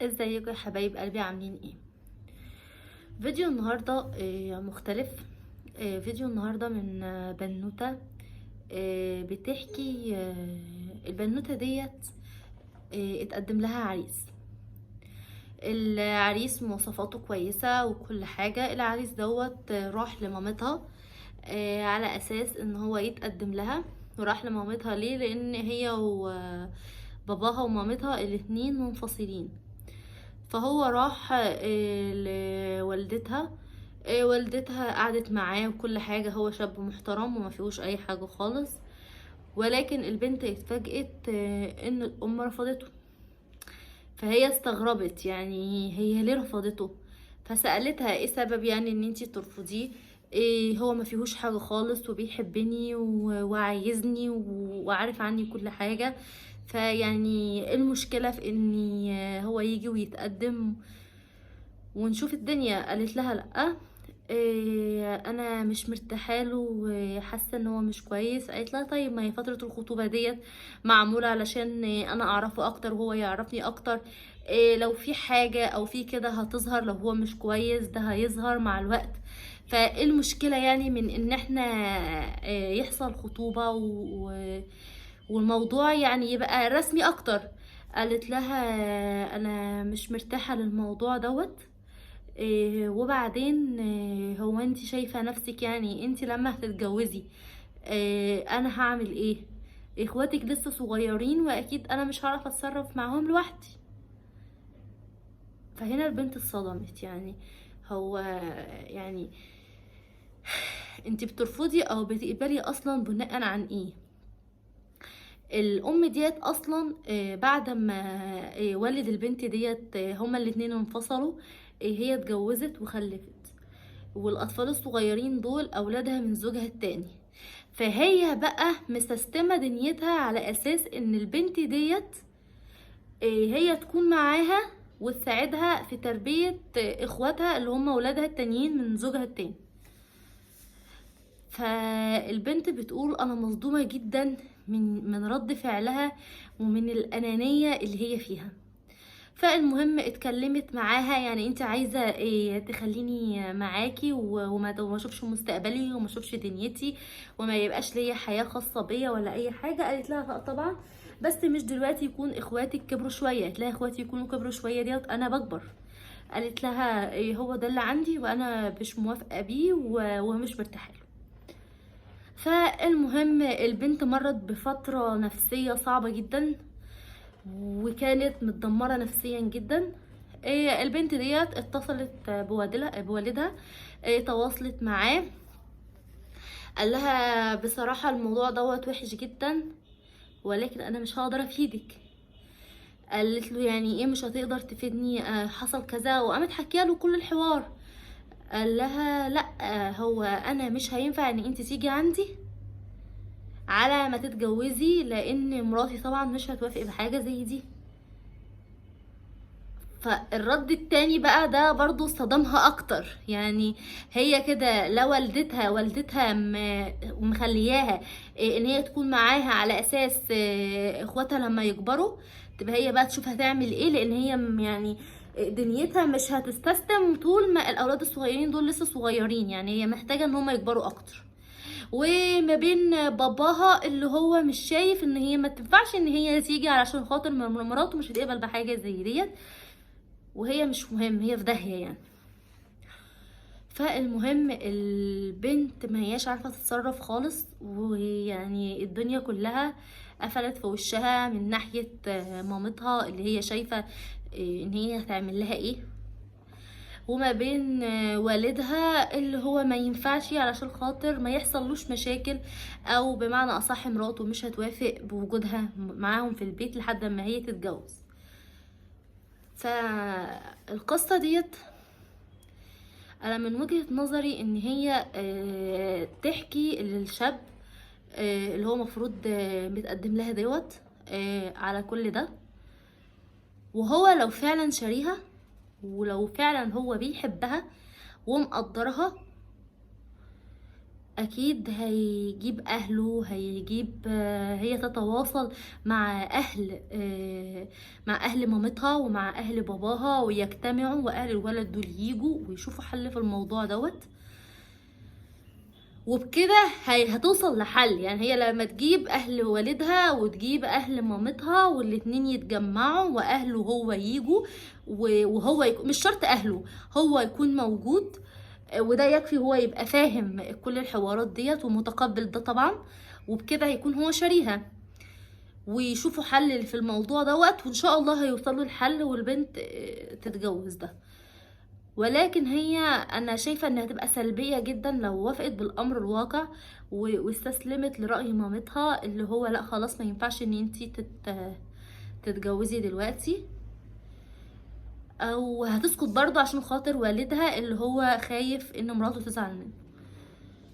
ازيكم يا حبايب قلبي، عاملين ايه؟ فيديو النهارده مختلف. فيديو النهارده من بنوته، بتحكي. البنوته ديت اتقدم لها عريس. العريس مواصفاته كويسة وكل حاجه. العريس دوت راح لمامتها على اساس ان هو يتقدم لها. وراح لمامتها ليه؟ لان هي وباباها ومامتها الاتنين منفصلين. فهو راح لوالدتها. والدتها قعدت معاه وكل حاجة. هو شاب محترم وما فيهوش اي حاجة خالص، ولكن البنت اتفاجئت ان الام رفضته. فهي استغربت، يعني هي ليه رفضته؟ فسألتها ايه سبب يعني ان انتي ترفضيه؟ إيه هو ما فيهوش حاجة خالص وبيحبني وعايزني وعارف عني كل حاجة، فيعني ايه المشكلة في ان هو يجي ويتقدم ونشوف الدنيا؟ قالت لها لأ، إيه انا مش مرتاحة له وحاسه ان هو مش كويس. قالت لها طيب ما هي فترة الخطوبة ديت معمولة علشان انا اعرفه اكتر وهو يعرفني اكتر، إيه لو في حاجة او في كده هتظهر، لو هو مش كويس ده هيظهر مع الوقت. فايه المشكلة يعني من ان احنا إيه يحصل خطوبه والموضوع يعني يبقى رسمي اكتر؟ قالت لها انا مش مرتاحة للموضوع دوت. إيه وبعدين إيه هو انت شايفة نفسك يعني انت لما هتتجوزي إيه انا هعمل ايه؟ اخواتك لسه صغيرين واكيد انا مش هعرف اتصرف معاهم لوحدي. فهنا البنت اتصدمت، يعني هو يعني انت بترفضي او بتقبلي اصلا بناء عن ايه؟ الام ديت اصلا بعد ما والد البنت ديت هما الاتنين انفصلوا، هي اتجوزت وخلفت، والاطفال الصغيرين دول اولادها من زوجها التاني. فهي بقى مسستمة دنيتها على اساس ان البنت ديت هي تكون معاها وتساعدها في تربية اخواتها اللي هم اولادها التانيين من زوجها التاني. فالبنت بتقول انا مصدومة جدا من رد فعلها ومن الانانية اللي هي فيها. فالمهم اتكلمت معاها، يعني انت عايزة ايه؟ تخليني معاكي وما اشوفش مستقبلي وما اشوفش دنيتي وما يبقاش ليا حياة خاصة بيا ولا اي حاجة؟ قالت لها لا طبعا، بس مش دلوقتي، يكون اخواتك كبروا شوية. قالت لها اخواتي يكونوا كبروا شوية ديت انا بكبر. قالت لها ايه هو ده اللي عندي وانا مش موافقة بيه ومش مرتاحة له. فالمهم البنت مرت بفترة نفسية صعبة جدا وكانت متدمرة نفسيا جدا. البنت ديت اتصلت بوالدها، تواصلت معاه، قال لها بصراحة الموضوع دوت وحش جدا ولكن انا مش هقدر افيدك. قالت له يعني ايه مش هتقدر تفيدني؟ حصل كذا، وقامت حكيه له كل الحوار. قال لها لا، هو انا مش هينفع ان انت تيجي عندي على ما تتجوزي، لان مراتي طبعا مش هتوافق بحاجة زي دي. فالرد التاني بقى ده برضو صدمها اكتر، يعني هي كده لا والدتها مخلياها ان هي تكون معاها على اساس اخواتها لما يكبروا تبقى هي بقى تشوف هتعمل ايه، لان هي يعني دنيتها مش هتستسلم طول ما الاولاد الصغيرين دول لسه صغيرين، يعني هي محتاجة ان هم يكبروا اكتر. وما بين باباها اللي هو مش شايف ان هي ما تنفعش ان هي تيجي علشان خاطر مراته مش هتقبل بحاجة زي ديت، وهي مش مهم، هي في داهية يعني. فالمهم البنت ما هياش عارفة تتصرف خالص، ويعني الدنيا كلها قفلت في وشها من ناحية مامتها اللي هي شايفة ان هي هتعمل لها ايه، وما بين والدها اللي هو ما ينفعش علشان خاطر ما يحصلوش مشاكل، او بمعنى اصح مراته مش هتوافق بوجودها معاهم في البيت لحد ما هي تتجوز. فالقصة ديت انا من وجهة نظري ان هي تحكي للشاب اللي هو مفروض متقدم لها دوت على كل ده، وهو لو فعلا شاريها ولو فعلا هو بيحبها ومقدرها اكيد هيجيب اهله، هيجيب هي تتواصل مع اهل مع اهل مامتها ومع اهل باباها، ويجتمعوا واهل الولد دول ييجوا ويشوفوا حل في الموضوع دوت. وبكده هتوصل لحل. يعني هي لما تجيب اهل والدها وتجيب اهل مامتها والاتنين يتجمعوا واهله هو ييجوا، وهو يكون، مش شرط اهله، هو يكون موجود، وده يكفي، هو يبقى فاهم كل الحوارات ديت ومتقبل ده طبعا، وبكده هيكون هو شاريها، ويشوفوا حل في الموضوع دوت، وان شاء الله هيوصلوا لحل والبنت تتجوز ده. ولكن هي انا شايفة انها هتبقى سلبية جدا لو وافقت بالامر الواقع واستسلمت لرأي مامتها اللي هو لا خلاص ما ينفعش ان انتي تتجوزي دلوقتي، او هتسكت برضو عشان خاطر والدها اللي هو خايف ان مراته تزعل منه.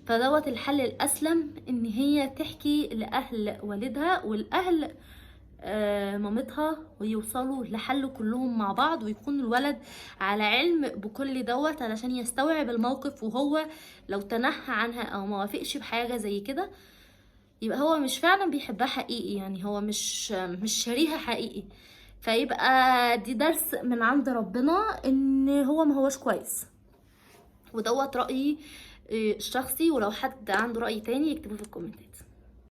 فدوت الحل الاسلم ان هي تحكي لاهل والدها والاهل مامتها، ويوصلوا لحل كلهم مع بعض، ويكون الولد على علم بكل دوت علشان يستوعب الموقف. وهو لو تنحى عنها او ما وافقش بحاجة زي كده يبقى هو مش فعلا بيحبها حقيقي، يعني هو مش شاريها حقيقي، فيبقى دي درس من عند ربنا ان هو ما هوش كويس. ودوت رأيي الشخصي، ولو حد عنده رأي تاني يكتبه في الكومنتات.